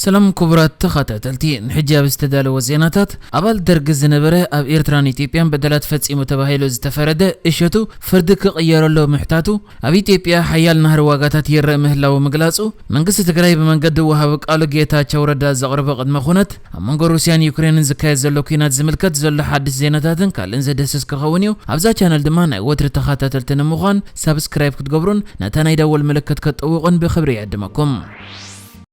ሰላም ክቡራት ተኸታተልቲ፣ ንሕጂ ኣብ ዝተዳለወ ዜናታት፣ ኣባል ደርግ ዝነበረ ኣብ ኤርትራን ኢትዮጵያን በደላት ፈጺሙ ተባሂሉ ዝተፈረደ እሸቱ ፍርዲ ክቕየረሉ ምሕታቱ፣ ኣብ ኢትዮጵያ ሓያል ናህሪ ዋጋታት ይረአ ምህላዉ ምግላጹ፣ መንግስቲ ትግራይ ብመንገዲ ወሃቢ ቃሉ ጌታቸው ረዳ ዘቕረቦ ቅድመ ኩነት፣ ኣብ መንጎ ሩስያን ዩክሬንን ዝካየድ ዘሎ ኲናት ዝምልከት ዘሎ ሓድሽ ዜናታትን ካልእን ዘድህስስ ክኸውን እዩ። ኣብዛ ቻነል ድማ ናይ ወትሪ ተኸታተልቲ ንምዃን ሳብስክራይብ ክትገብሩን ነታ ናይ ደወል ምልክት ክትጥውቑን ብኽብሪ ይዕድመኩም።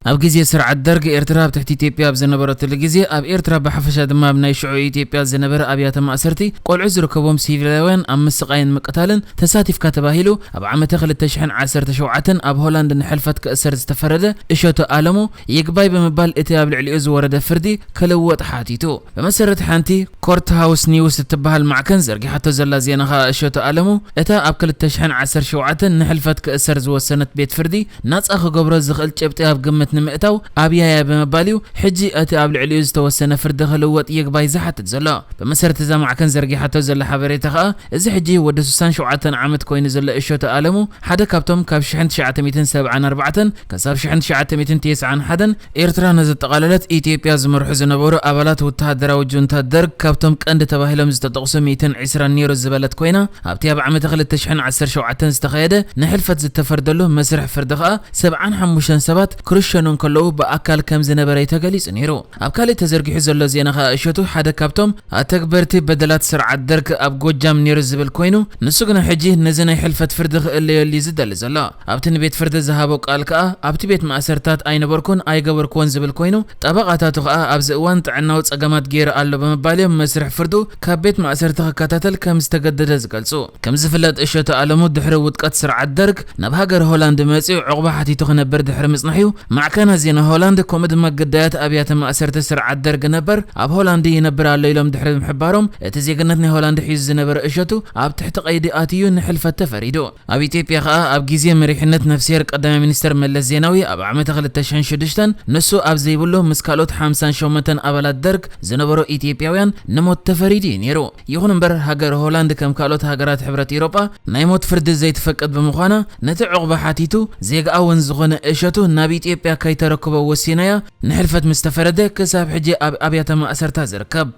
ኣብ ግዜ ስርዓት ደርግ ኤርትራ ኣብ ትሕቲ ኢትዮጵያ ኣብ ዝነበረትሉ ግዜ፣ ኣብ ኤርትራ ብሓፈሻ ድማ ኣብ ናይ ሽዑ ኢትዮጵያ ዝነበረ ኣብያተ ማእሰርቲ ቆልዑ ዝርከቦም ሲቪላውያን ኣብ ምስቓይን ምቅታልን ተሳቲፍካ ተባሂሉ ኣብ ዓመተ ክልተ ሽሕን ዓሰርተ ሸውዓተን ኣብ ሆላንድ ንሕልፈት ክእሰር ዝተፈረደ እሸቱ ኣለሙ ይግባይ ብምባል እቲ ኣብ ልዕሊኡ ዝወረደ ፍርዲ ክልወጥ ሓቲቱ። ብመሰረት ሓንቲ ኮርት ሃውስ ኒውስ እትበሃል ማዕከን ዘርጊሓቶ ዘላ ዜና ኸኣ እሸቱ ኣለሙ እታ ኣብ ክልተ ሽሕን ዓሰርተ ሸውዓተን ንሕልፈት ክእሰር ዝወሰነት ቤት ፍርዲ ናጻ ክገብሮ ዝኽእል ጭብጢ ኣብ ግምት ንምእታው ኣብያያ ብምባል እዩ ሕጂ እቲ ኣብ ልዕሊኡ ዝተወሰነ ፍርዲ ክልወጥ ይግባይ ዝሓትት ዘሎ። ብመሰረት እዛ ማዕከን ዘርጊሓቶ ዘላ ሓበሬታ ኸኣ እዚ ሕጂ ወዲ ስሳን ሸውዓተን ዓመት ኮይኑ ዘሎ እሸቱ ኣለሙ ሓደ ካብቶም ካብ ሽሕን ትሽዓተ ሚእትን ሰብዓን ኣርባዕተን ክሳብ ሽሕን ትሽዓተ ሚእትን ተስዓን ሓደን ኤርትራ ንዘጠቓለለት ኢትዮጵያ ዝመርሑ ዝነበሩ ኣባላት ወተሃደራዊ ጁንታ ደርግ ካብቶም ቀንዲ ተባሂሎም ዝተጠቕሱ ሚእትን ዕስራን ነይሩ ዝበለት ኮይና፣ ኣብቲ ኣብ ዓመተ ክልተ ሽሕን ዓሰርተ ሸውዓተን ዝተኻየደ ንሕልፈት ዝተፈርደሉ መስርሕ ፍርዲ ኸኣ ሰብዓን ሓሙሽተን ሰባት ክርሸኑ እንከለዉ ብኣካል ከም ዝነበረ ተገሊጹ ነይሩ። ኣብ ካልእ ተዘርጊሑ ዘሎ ዜና ኸኣ እሸቱ ሓደ ካብቶም ኣተግበርቲ በደላት ስርዓት ደርግ ኣብ ጎጃም ነይሩ ዝብል ኮይኑ፣ ንሱ ግና ሕጂ ነዚ ናይ ሕልፈት ፍርዲ ክእለየሉ እዩ ዝደሊ ዘሎ። ኣብቲ ንቤት ፍርዲ ዝሃቦ ቃል ከኣ፣ ኣብቲ ቤት ማእሰርታት ኣይነበርኩን ኣይገበርኩዎን ዝብል ኮይኑ፣ ጠበቓታቱ ከኣ ኣብዚ እዋን ጥዕናዊ ጸገማት ገይሩ ኣሎ ብምባል እዮም መስርሕ ፍርዱ ካብ ቤት ማእሰርቲ ክከታተል ከም ዝተገደደ ዝገልጹ። ከም ዝፍለጥ እሸቱ ኣለሙ ድሕሪ ውድቀት ስርዓት ደርግ ናብ ሃገር ሆላንድ መጺኡ ዕቑባ ሓቲቱ ክነብር ድሕሪ ምጽናሕ እዩ ማዕከናት ዜና ሆላንድ ከምኡ ድማ ግዳያት ኣብያተ ማእሰርቲ ስርዓት ደርግ ነበር ኣብ ሆላንድ ይነብር ኣሎ ኢሎም ድሕሪ ምሕባሮም እቲ ዜግነት ናይ ሆላንድ ሒዙ ዝነበረ እሸቱ ኣብ ትሕቲ ቀይዲ ኣትዩ ንሕልፈት ተፈሪዱ። ኣብ ኢትዮጵያ ከኣ ኣብ ግዜ መሪሕነት ነፍስሄር ቀዳማይ ሚኒስተር መለስ ዜናዊ ኣብ ዓመተ ክልተ ሽሕን ሽዱሽተን ንሱ ኣብ ዘይብሉ ምስ ካልኦት ሓምሳን ሸሞንተን ኣባላት ደርግ ዝነበሩ ኢትዮጵያውያን ንሞት ተፈሪዱ እዩ ነይሩ። ይኹን እምበር ሃገር ሆላንድ ከም ካልኦት ሃገራት ሕብረት ኤውሮጳ ናይ ሞት ፍርዲ ዘይትፈቅድ ብምዃና ነቲ ዕቑባ ሓቲቱ ዜግኣ እውን ዝኾነ እሸቱ ናብ ኢትዮጵያ ከይተረክቦ ወሲናያ ንሕልፈት ምስ ተፈረደ ክሳብ ሕጂ ኣብ ኣብያተ ማእሰርታ ዝርከብ።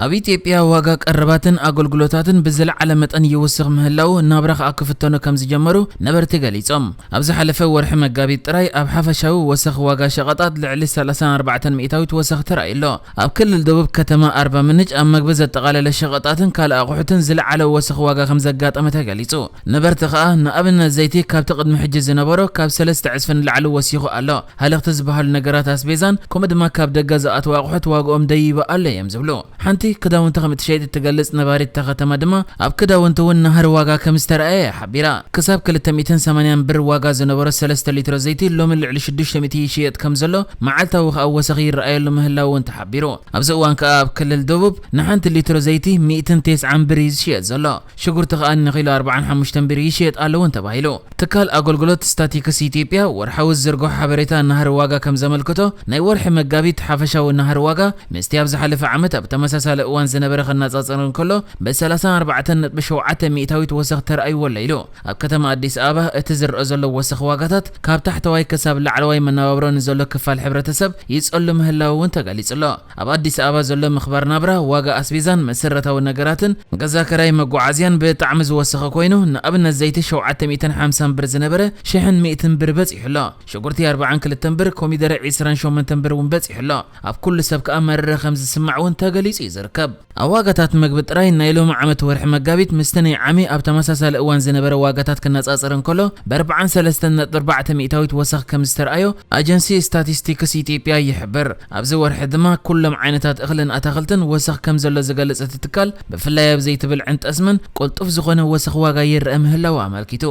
ኣብ ኢትዮጵያ ዋጋ ቀረባትን ኣገልግሎታትን ብዝለዓለ መጠን ይውስኽ ምህላዉ ናብራ ከኣ ክፍተኑ ከም ዝጀመሩ ነበርቲ ገሊጾም። ኣብ ዝሓለፈ ወርሒ መጋቢት ጥራይ ኣብ ሓፈሻዊ ወሰኽ ዋጋ ሸቐጣት ልዕሊ ሰላሳን ኣርባዕተን ሚእታዊት ወሰኽ ተራእዩ ኣሎ። ኣብ ክልል ደቡብ ከተማ ኣርባ ምንጭ ኣብ መግቢ ዘጠቓለለ ሸቐጣትን ካልእ ኣቑሑትን ዝለዓለ ወሰኽ ዋጋ ከም ዘጋጠመ ተገሊጹ። ነበርቲ ከኣ ንኣብነት ዘይቲ ካብቲ ቅድሚ ሕጂ ዝነበሮ ካብ ሰለስተ ዕጽፊ ንላዕሊ ወሲኹ ኣሎ። ሃለኽቲ ዝበሃሉ ነገራት ኣስቤዛን ከምኡ ድማ ካብ ደገ ዝኣትዉ ኣቑሑት ዋግኦም ደይቡ ኣሎ እዮም ዝብሉ። ሓንቲ ክዳውንቲ ከም እትሸይጥ እትገልጽ ነባሪት እታ ከተማ ድማ ኣብ ክዳውንቲ እውን ናህሪ ዋጋ ከም ዝተረኣየ ሓቢራ። ክሳብ ክልተ ሚእትን ሰማንያን ብር ዋጋ ዝነበሮ ሰለስተ ሊትሮ ዘይቲ ሎሚ ልዕሊ ሽዱሽተ ሚእቲ ይሽየጥ ከም ዘሎ መዓልታዊ ከኣ ወሰኽ ይረኣየሉ ምህላው እውን ተሓቢሩ። ኣብዚ እዋን ከኣ ኣብ ክልል ደቡብ ንሓንቲ ሊትሮ ዘይቲ ሚእትን ተስዓን ብር እዩ ዝሽየጥ ዘሎ። ሽጉርቲ ከኣ ንኪሎ ኣርባዓን ሓሙሽተን ብር ይሽየጥ ኣሎ እውን ተባሂሉ። ትካል ኣገልግሎት ስታቲክስ ኢትዮጵያ ወርሓዊ ዝዝርግሖ ሓበሬታ ናህሪ ዋጋ ከም ዘመልክቶ፣ ናይ ወርሒ መጋቢት ሓፈሻዊ ናህሪ ዋጋ ምስቲ ኣብ ዝሓለፈ ዓመት ኣብ ተመሳሳሊ እዋን ዝነበረ ክነጻጸር እንከሎ፣ ብሰላሳን ኣርባዕተን ነጥቢ ሸውዓተ ሚእታዊት ወሰኽ ተራእይዎ ኣሎ ኢሉ። ኣብ ከተማ ኣዲስ ኣበባ እቲ ዝረአ ዘሎ ወሰኽ ዋጋታት ካብ ታሕተዋይ ክሳብ ላዕለዋይ መነባብሮ ንዘሎ ክፋል ሕብረተሰብ ይጸሉ ምህላው እውን ተገሊጹ ኣሎ። ኣብ ኣዲስ ኣበባ ዘሎ ምኽባር ናብራ ዋጋ ኣስቤዛን መሰረታዊ ነገራትን ገዛ ክራይ መጓዓዝያን ብጣዕሚ ዝወሰኸ ኮይኑ፣ ንኣብነት ዘይቲ ሸውዓተ ሚእትን ሓምሳን ብር ዝነበረ ሽሕን ሚእትን ብር በጺሑ ኣሎ። ሽጉርቲ ኣርባዓን ክልተን ብር፣ ኮሚደረ ዕስራን ሸሞንተን ብር እውን በጺሑ ኣሎ። ኣብ ኩሉ ሰብ ከኣ መረረ ከም ዝስማዕ እውን ተገሊጹ እዩ ዝርከብ። ኣብ ዋጋታት መግቢ ጥራይ ናይ ሎሚ ዓመት ወርሒ መጋቢት ምስቲ ናይ ዓሚ ኣብ ተመሳሳሊ እዋን ዝነበረ ዋጋታት ክነጻጸር እንከሎ፣ ብኣርባዓን ሰለስተን ነጥቢ ኣርባዕተ ሚእታዊት ወሰኽ ከም ዝተርኣዮ ኣጀንሲ ስታቲስቲክስ ኢትዮጵያ ይሕብር። ኣብዚ ወርሒ ድማ ኩሎም ዓይነታት እኽልን ኣታኽልትን ወሰኽ ከም ዘሎ ዝገልጽ እቲ ትካል፣ ብፍላይ ኣብ ዘይቲ ብልዕን ጠስምን ቅልጡፍ ዝኾነ ወሰኽ ዋጋ ይረአ ምህላዉ ኣመልኪቱ።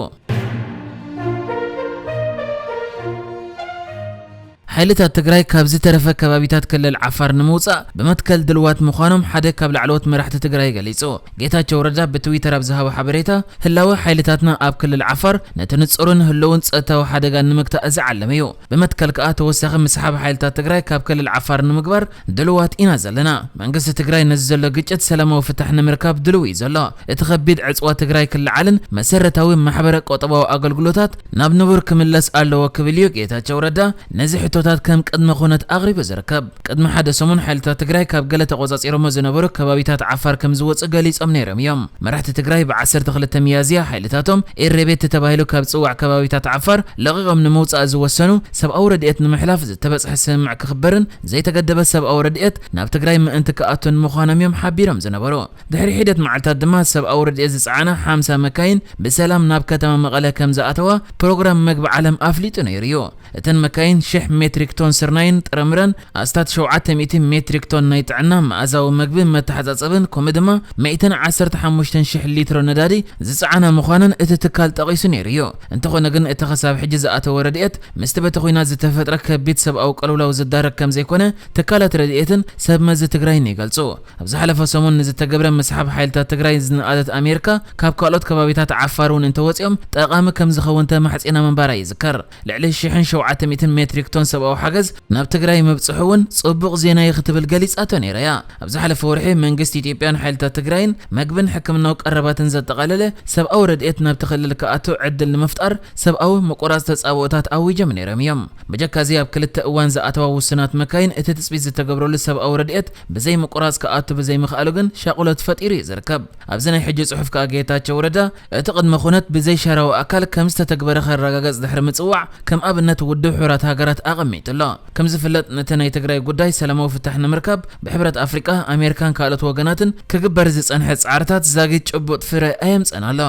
ሓይልታት ትግራይ ካብ ዝተረፈ ከባቢታት ክልል ዓፋር ንምውፃእ ብመትከል ድልዋት ምዃኖም ሓደ ካብ ላዕለዎት መራሕቲ ትግራይ ገሊፁ። ጌታቸው ረዳ ብትዊተር ኣብ ዝሃቦ ሓበሬታ፣ ህላወ ሓይልታትና ኣብ ክልል ዓፋር ነቲ ንጹርን ህልውን ጸጥታዊ ሓደጋ ንምግታእ ዝዓለመ እዩ። ብመትከል ከኣ ተወሳኺ ምስሓብ ሓይልታት ትግራይ ካብ ክልል ዓፋር ንምግባር ድልዋት ኢና ዘለና። መንግስቲ ትግራይ ነዚ ዘሎ ግጭት ሰላማዊ ፍታሕ ንምርካብ ድልው እዩ ዘሎ። እቲ ከቢድ ዕጽዋ ትግራይ ክለዓልን መሰረታዊ ማሕበረ ቆጠባዊ ኣገልግሎታት ናብ ንቡር ክምለስ ኣለዎ ክብል እዩ ጌታቸው ረዳ ነዚ ሕቶታት ከም ቅድመ ኩነት ኣቕሪቡ ዝርከብ። ቅድሚ ሓደ ሰሙን ሓይልታት ትግራይ ካብ ገለ ተቖጻጺሮሞ ዝነበሩ ከባቢታት ዓፋር ከም ዝወጹ ገሊጾም ነይሮም እዮም። መራሕቲ ትግራይ ብ ዓሰርተ ክልተ ሚያዝያ ሓይልታቶም ኤሬቤት ተባሂሉ ካብ ዝጽዋዕ ከባቢታት ዓፋር ለቒቖም ንምውጻእ ዝወሰኑ ሰብኣዊ ረድኤት ንምሕላፍ ዝተበጽሐ ስምምዕ ክኽበርን ዘይተገደበ ሰብኣዊ ረድኤት ናብ ትግራይ ምእንቲ ክኣቱን ምዃኖም እዮም ሓቢሮም ዝነበሩ። ድሕሪ ሒደት መዓልታት ድማ ሰብኣዊ ረድኤት ዝጸዓና ሓምሳ መካይን ብሰላም ናብ ከተማ መቐለ ከም ዝኣተዋ ፕሮግራም መግቢ ዓለም ኣፍሊጡ ነይሩ እዩ። እተን መካይን ሽሕ ሜትሪክ ቶን ስርናይን ጥረምረን፣ ኣስታት ሸውዓተ ሚእቲ ሜትሪክ ቶን ናይ ጥዕና መኣዛዊ መግቢ መተሓጻጸብን፣ ከምኡ ድማ ሚእትን ዓሰርተ ሓሙሽተን ሽሕ ሊትሮ ነዳዲ ዝጸዓና ምዃነን እቲ ትካል ጠቒሱ ነይሩ እዩ። እንተኾነ ግን እቲ ክሳብ ሕጂ ዝኣተወ ረድኤት ምስቲ በቲ ኲናት ዝተፈጥረ ከቢድ ሰብኣዊ ቅልውላው ዝዳረግ ከም ዘይኮነ ትካላት ረድኤትን ሰብ መዚ ትግራይን ይገልጹ። ኣብ ዝሓለፈ ሰሙን ንዝተገብረ ምስሓብ ሓይልታት ትግራይ ዝነኣደት ኣሜሪካ ካብ ካልኦት ከባቢታት ዓፋር እውን እንተወፂኦም ጠቓሚ ከም ዝኸውን ተማሕፂና ምንባራ ይዝከር። ልዕሊ ሽሕን ሸውዓተ ሚእትን ሜትሪክ ቶን ሰብኣዊ ሓገዝ ናብ ትግራይ ምብፅሑ እውን ፅቡቕ ዜና እዩ ክትብል ገሊፃቶ ነይራ እያ። ኣብ ዝሓለፈ ወርሒ መንግስቲ ኢትዮጵያን ሓይልታት ትግራይን መግብን ሕክምናዊ ቀረባትን ዘጠቓለለ ሰብኣዊ ረድኤት ናብቲ ክልል ክኣቱ ዕድል ንምፍጣር ሰብኣዊ ምቁራፅ ተፃብኦታት ኣዊጆም ነይሮም እዮም። ብጀካ እዚ ኣብ ክልተ እዋን ዝኣተዋ ውሱናት መካይን እቲ ትፅቢት ዝተገብረሉ ሰብኣዊ ረድኤት ብዘይ ምቁራፅ ክኣቱ ብዘይምኽኣሉ ግን ሻቕሎት ፈጢሩ እዩ ዝርከብ። ኣብዚ ናይ ሕጂ ጽሑፍ ከኣ ጌታቸው ረዳ እቲ ቅድመ ኩነት ብዘይ ሻራዊ ኣካል ከም ዝተተግበረ ከረጋገጽ ድሕሪ ምጽዋዕ ከም ኣብነት ውድብ ሕቡራት ሃገራት ኣቐሚጡ ኣሎ። ከም ዝፍለጥ ነቲ ናይ ትግራይ ጉዳይ ሰላማዊ ፍታሕ ንምርካብ ብሕብረት ኣፍሪቃ፣ ኣሜሪካን ካልኦት ወገናትን ክግበር ዝጸንሐ ጻዕርታት ዛጊት ጭቡጥ ፍረ ኣየምጸን ኣሎ።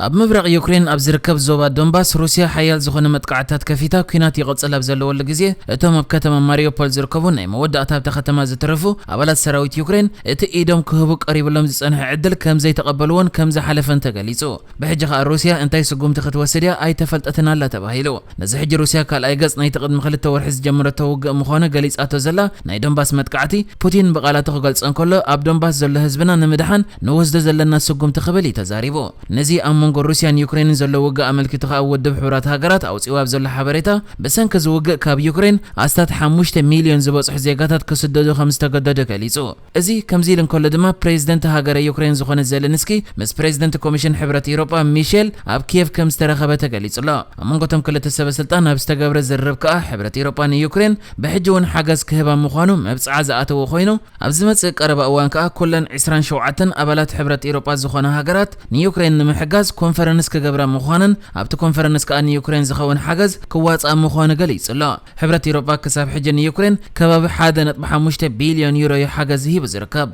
ኣብ ምብራቕ ዩክሬን ኣብ ዝርከብ ዞባ ዶንባስ ሩስያ ሓያል ዝኾነ መጥቃዕትታት ከፊታ ኲናት ይቕጽል ኣብ ዘለወሉ ግዜ፣ እቶም ኣብ ከተማ ማሪዮፖል ዝርከቡ ናይ መወዳእታ ኣብታ ከተማ ዝተረፉ ኣባላት ሰራዊት ዩክሬን እቲ ኢዶም ክህቡ ቀሪብሎም ዝጸንሐ ዕድል ከም ዘይተቐበልዎን ከም ዝሓለፈን ተገሊጹ። ብሕጂ ከኣ ሩስያ እንታይ ስጉምቲ ክትወስድ እያ ኣይተፈልጠትን ኣላ ተባሂሉ። ነዚ ሕጂ ሩስያ ካልኣይ ገጽ ናይቲ ቅድሚ ክልተ ወርሒ ዝጀመረቶ ውግእ ምዃኑ ገሊጻቶ ዘላ ናይ ዶንባስ መጥቃዕቲ ፑቲን ብቓላቱ ክገልጾ እንከሎ፣ ኣብ ዶንባስ ዘሎ ህዝብና ንምድሓን ንወስዶ ዘለና ስጉምቲ ክብል እዩ ተዛሪቡ። ነዚ ኣብ መንጎ ሩስያን ዩክሬንን ዘሎ ውግእ ኣመልኪቱ ከኣ ውድብ ሕቡራት ሃገራት ኣውጺኡ ኣብ ዘሎ ሓበሬታ፣ ብሰንኪ እዚ ውግእ ካብ ዩክሬን ኣስታት ሓሙሽተ ሚልዮን ዝበጽሑ ዜጋታት ክስደዱ ከም ዝተገደዱ ገሊጹ። እዚ ከምዚ ኢሉ እንከሎ ድማ ፕሬዚደንት ሃገረ ዩክሬን ዝኾነ ዜለንስኪ ምስ ፕሬዚደንት ኮሚሽን ሕብረት ኤውሮጳ ሚሼል ኣብ ኪየቭ ከም ዝተረኸበ ተገሊጹ ኣሎ። ኣብ መንጎ እቶም ክልተ ሰበ ስልጣን ኣብ ዝተገብረ ዝርርብ ከኣ ሕብረት ኤውሮጳ ንዩክሬን ብሕጂ እውን ሓገዝ ክህባ ምዃኑ መብጽዓ ዝኣተወ ኮይኑ፣ ኣብ ዝመጽእ ቀረባ እዋን ከኣ ኩለን ዕስራን ሸውዓተን ኣባላት ሕብረት ኤውሮጳ ዝኾና ሃገራት ንዩክሬን ንምሕጋዝ ኮንፈረንስ ክገብራ ምዃነን ኣብቲ ኮንፈረንስ ከኣ ንዩክሬን ዝኸውን ሓገዝ ክዋጽኣ ምዃኑ ገሊጹ ኣሎ። ሕብረት ኤውሮጳ ክሳብ ሕጂ ንዩክሬን ከባቢ ሓደ ነጥቢ ሓሙሽተ ቢልዮን ዩሮ እዩ ሓገዝ ሂቡ ዝርከብ።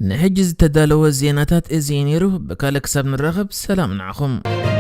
ንሕጂ ዝተዳለወ ዜናታት እዚ እዩ ነይሩ። ብካልእ ክሳብ ንራኸብ ሰላም ንዓኹም።